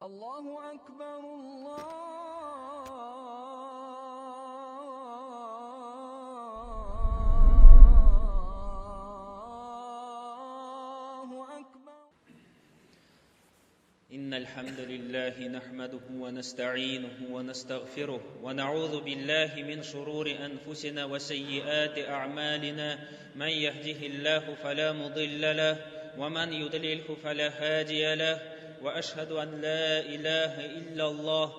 Аллаһу әкбәр, Аллаһу әкбәр. إن الحمد لله نحمده ونستعينه ونستغفره ونعوذ بالله من شرور أنفسنا وسيئات أعمالنا من يهده الله فلا مضل له ومن يضلله فلا هادي له وأشهد أن لا إله إلا الله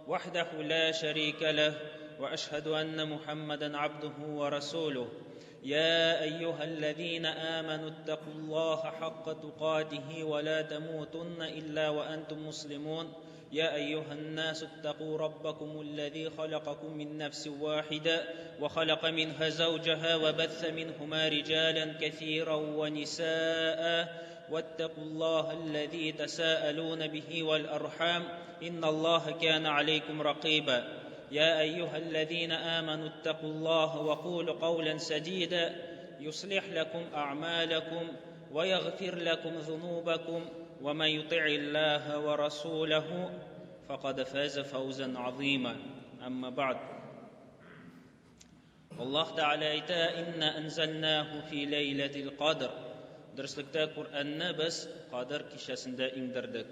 وحده لا شريك له وأشهد أن محمدا عبده ورسوله يا أيها الذين آمنوا اتقوا الله حق تقاته ولا تموتن إلا وأنتم مسلمون يا أيها الناس اتقوا ربكم الذي خلقكم من نفس واحدة وخلق منها زوجها وبث منهما رجالا كثيرا ونساء واتقوا الله الذي تساءلون به والأرحام إن الله كان عليكم رقيبا يا أيها الذين آمنوا اتقوا الله وقولوا قولا سديدا يصلح لكم أعمالكم ويغفر لكم ذنوبكم ومن يطع الله ورسوله فقد فاز فوزا عظيما أما بعد Аллаһ Тәгалә әйтә, Инна әнзәлнәһу фи ләйләтил кадр. Дөреслектә Коръәнне без Кадр кичәсендә иңдердек.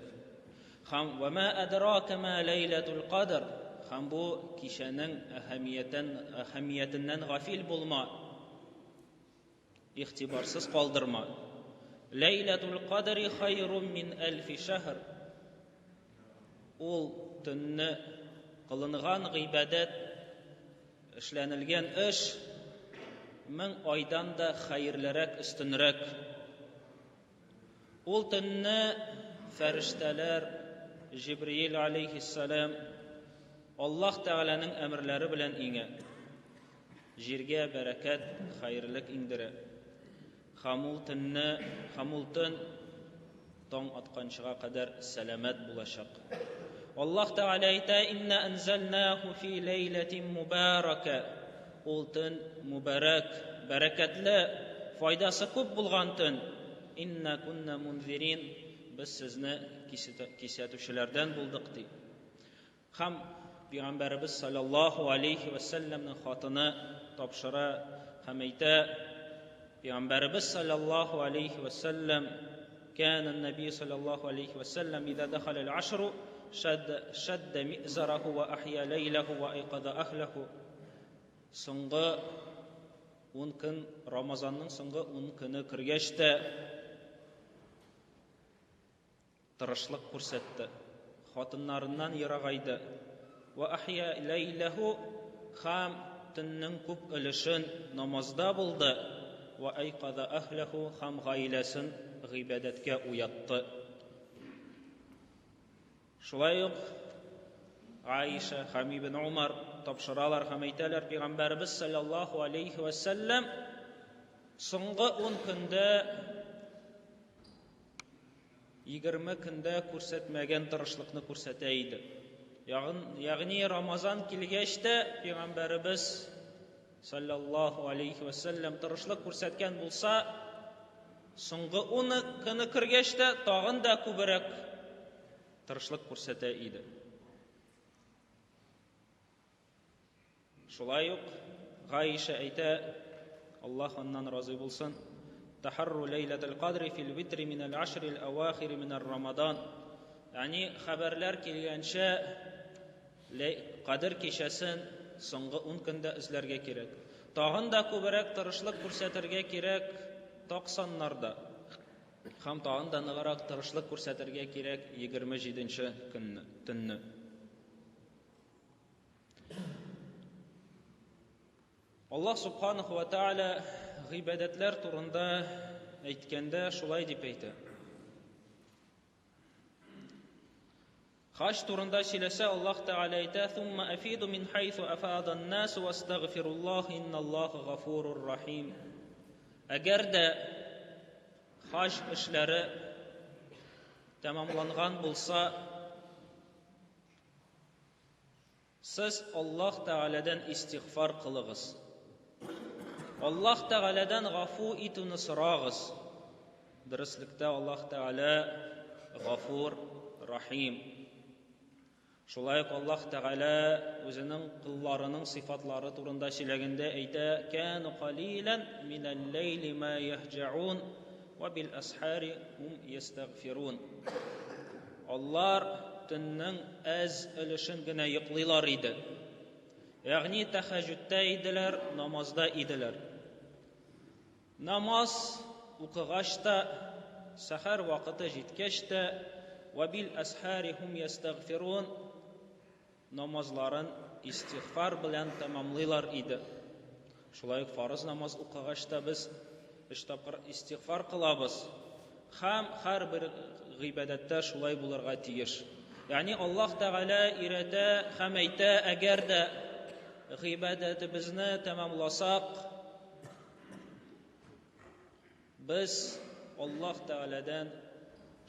Һәм вә ма әдрака ма ләйләтул кадр. Һәм бу кичәнең әһәмиятен әһәмиятеннән гафил булма. Игътибарсыз калдырма. Ләйләтул кадри хайрум мин әлфи шәһр. Ул төнне кылынган гыйбадәт, эшләнелгән эш 1000 айдан да хәерлерәк, өстенрәк. Ул төнне фәрештәләр Җибриил алейхиссалам Аллаһ Тәгаләнең әмерләре белән иңә. Җиргә бәрәкәт, хәерлек иңдерә. Һәм ул төнне, һәм ул төн таң атканчыга кадәр сәламәт булачак. Аллаһ Тәгалә әйтә, Инна әнзәлнәһу фи ләйләтин мубарака. Ул төн мубарак, бәрәкәтле, файдасы күп булган төн. Инна кунна мунзирин, без сезне кисәтүчеләрдән булдык, ди. Һәм Пәйгамбәребез саллаллаһу алейхи вә сәлләмнең хатыны тапшыра һәм әйтә, Пәйгамбәребез саллаллаһу алейхи вә сәлләм كان النبي صلى الله عليه وسلم إذا دخل العشر شد, شد مئزره وأحيا ليله وأيقظ أهله Соңгы 10 көн, Рамазанның соңгы 10 көне кергәч тә тырышлык күрсәтте. Хатыннарыннан ерагайды. Вә ахья ләйләһу һәм төннең күп өлешен намазда булды. Вә айказа әһләһу һәм гаиләсен гыйбадәткә уятты. Шулай ук Аиша һәм Ибн Умар тапшыралар һәм әйтәләр, Пәйгамбәребез саллаллаһу алейхи вә сәлләм соңгы 10 көндә 20 көндә күрсәтмәгән тырышлыкны күрсәтә иде. Ягъни Рамазан килгәч тә Пәйгамбәребез саллаллаһу алейхи вә сәлләм тырышлык күрсәткән булса, соңгы 10 көне кергәч тә тагын да күбрәк тырышлык күрсәтә иде. Шулай ук Гаиша әйтә, Аллаһ аннан разый булсын, Тахарру ләйләтел кадри фил витри минәл ашрил авахири минәр Рамадан. Ягъни хәбәрләр килгәнчә Кадер кичәсен соңгы 10 көндә эзләргә кирәк. Тагын да күбрәк тырышлык күрсәтергә кирәк так саннарда. Һәм тагын да ныграк тырышлык күрсәтергә кирәк 27 көнне, төнне. Аллаһ субханаху ва тааля гыйбадәтләр турында әйткәндә шулай дип әйтә. Хаҗ турында сөйләсә, Аллаһ Тәгалә әйтә, «Thumma afidu min haythu afada an-nas wastaghfirullah инналлаһа гафурур рахим». Әгәр дә хаҗ эшләре тәмамланган булса, Сез Аллаһ Тәгаләдән истигъфар кылыгыз. Аллаһ Тәгаләдән гафу итүне сорагыз. Дөреслектә Аллаһ Тәгалә Гафур, Рахим. Шулай ук Аллаһ Тәгалә үзенең колларының сыйфатлары турында сөйләгәндә әйтә: "Кану калилан минәл-ләйли ма яһҗаун ва бил асхари хум ястагфирун". Алар төннең әз өлешен генә йоклыйлар иде. Ягъни тәһәҗҗүдтә иделәр, намазда иделәр. Намаз укыгач та, сәхәр вакыты җиткәч тә, вә бил әсхари хум ястәгъфирун, намазларын истигъфар белән тәмамлыйлар иде. Шулай ук фарыз намаз укыгач та без өч тапкыр истигъфар кылабыз. Һәм һәрбер гыйбадәттә шулай булырга тиеш. Ягъни Аллаһ Тәгалә өйрәтә һәм әйтә, әгәр дә гыйбадәтебезне тәмамласак, Без Аллаһ Тәгаләдән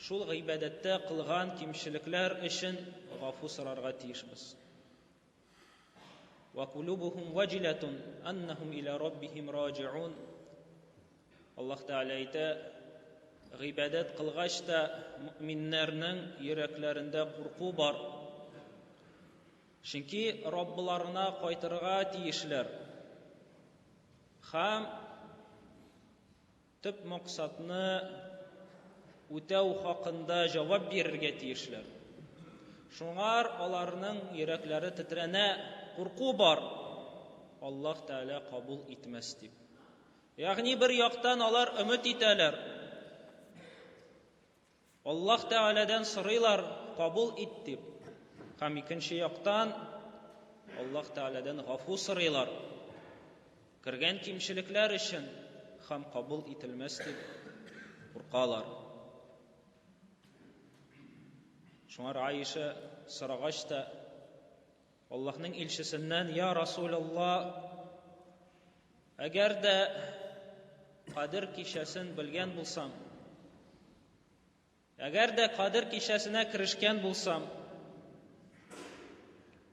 шул гыйбадәттә кылган кимчелекләр өчен гафу сорарга тиешбез. Ва кулубухум ваҗилатун аннахум иля раббихим раҗиун. Аллаһ Тәгалә әйтә, гыйбадәт кылгач та мөэминнәрнең йөрәкләрендә курку бар. Чөнки Раббларына кайтырга тиешләр. Һәм төп максатны үтәү хакында җавап бирергә тиешләр. Шуңар аларның йөрәкләре тетрәнә, курку бар, Аллаһ Тәгалә кабул итмәс дип. Ягъни бер яктан алар өмет итәләр. Аллаһ Тәгаләдән сорыйлар, кабул ит дип. Һәм икенче яктан Аллаһ Тәгаләдән гафу сорыйлар. Кергән кимчелекләр өчен һәм кабул ителмәс дип куркалар. Шуңар Аиша сорагач та Аллаһның илчесеннән, Я Расулаллаһ, әгәр дә Кадер кичәсен белгән булсам, әгәр дә Кадер кичәсенә керешкән булсам,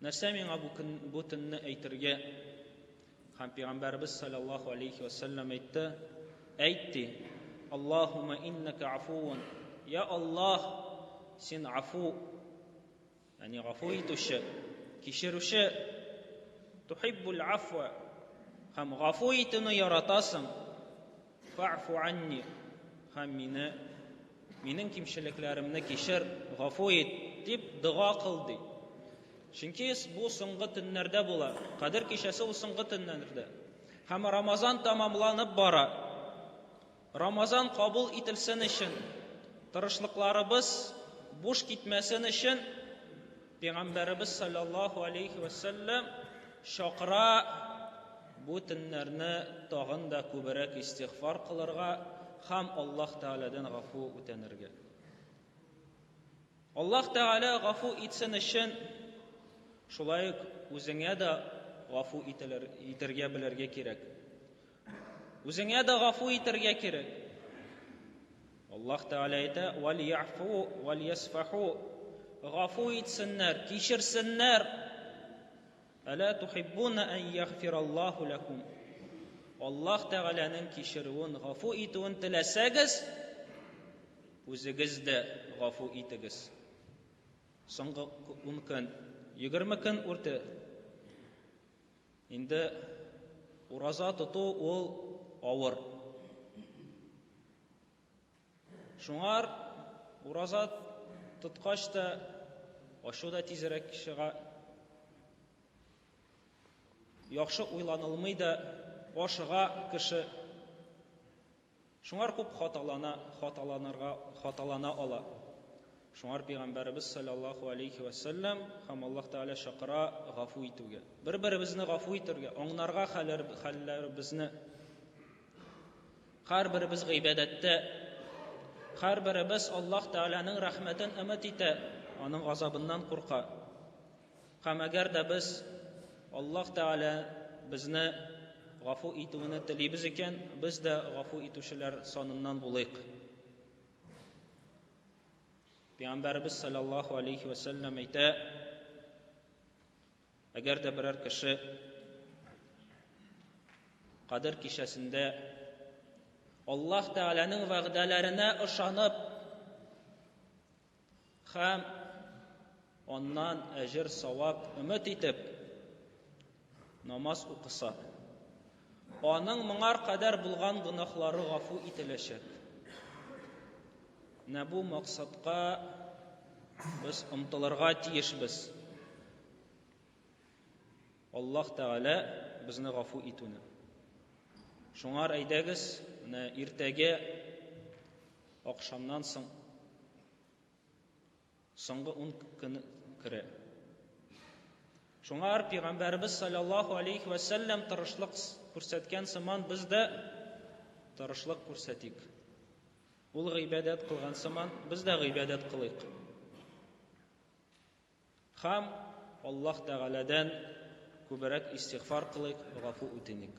нәрсә миңа бу көн, бу төнне әйтергә? Һәм пәйгамбәребез саллаллаһу алейхи ва саллям әйтте, әйт ди, Аллаһумма иннака афуун. Я Аллаһ, син афу, Ягъни гафу итүче, кичерүче, тухиббул афва һәм гафу итүне яратасың. Фа'фу анни һәм мине минем кимчелекләремне кичер, гафу ит дип дога кыл ди. Чөнки бу соңгы төннәрдә була. Кадер кичәсе ул соңгы төннәрдә. Һәм Рамазан тәмамланып бара. Рамазан кабул ителсен өчен, тырышлыкларыбыз буш китмәсен өчен Пәйгамбәребез саллаллаһу алейхи ва сәлләм чакыра бу төннәрне тагын да күбрәк истигъфар кылырга һәм Аллаһ Тәгаләдән гафу үтенергә. Аллаһ Тәгалә гафу итсен өчен шулай ук үзеңә дә гафу ителер, итергә белергә кирәк. Үзеңә дә гафу итергә кирәк. Аллаһ Тәгалә әйтә: "Вал яфу вал ясфаху". Гафу итсеннәр, кичерсеннәр. Әлә тухиббуна ан ягфираллаһу лакум. Аллаһ Тәгаләнең кичерүен, гафу итүен теләсәгез, үзегез дә гафу итегез. Соңгы 10 көн, 20 көн үрте. Инде ураза тоту ул авыр. Шуңар ураза тоткач та ачу да тизрәк чыга. Яхшы уйланылмый да ашыга кеше. Шуңар күп хаталана, хаталанырга, хаталана ала. Шуңар пәйгамбәребез саллаллаһу алейхи ва сәлләм һәм Аллаһ Тәгалә чакыра гафу итүгә. Бер-беребезне гафу итәргә, аңнарга хәлләребезне. Һәрберебез гыйбадәттә, һәрберебез Аллаһ Тәгаләнең рәхмәтен өмет итә, аның газабыннан курка. Һәм әгәр дә без Аллаһ Тәгалә безне гафу итүне телибез икән, без дә гафу итүчеләр саныннан булыйк. Пәйгамбәребез саллаллаһу алейхи ва сәлләм әйтә, әгәр дә берәр кеше Кадер кичәсендә Аллаһ Тәгаләнең вәгъдәләренә ышанып һәм аннан әҗер савап өмет итеп намаз укыса, аның моңар кадәр булган гөнаһлары гафу ителәчәк. Менә бу максатка без омтылырга тиешбез. Аллаһ Тәгалә безне гафу итүне. Шуңар әйдәгез, менә иртәгә ахшамнан соң соңгы 10 көн керә. Шуңар пәйгамбәребез саллаллаһу алейхи ва сәлләм тырышлык күрсәткән сыман без дә тырышлык күрсәтик. Ул гыйбадәт кылган сыман без дә гыйбадәт кылыйк. Һәм Аллаһ Тәгаләдән күбрәк истигъфар кылыйк, гафу үтеник.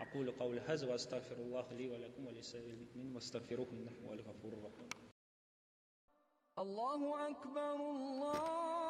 أقول قولي هذا وأستغفر الله لي ولكم ولسائر المؤمنين واستغفروه إنه هو الغفور الرحيم. الله أكبر الله.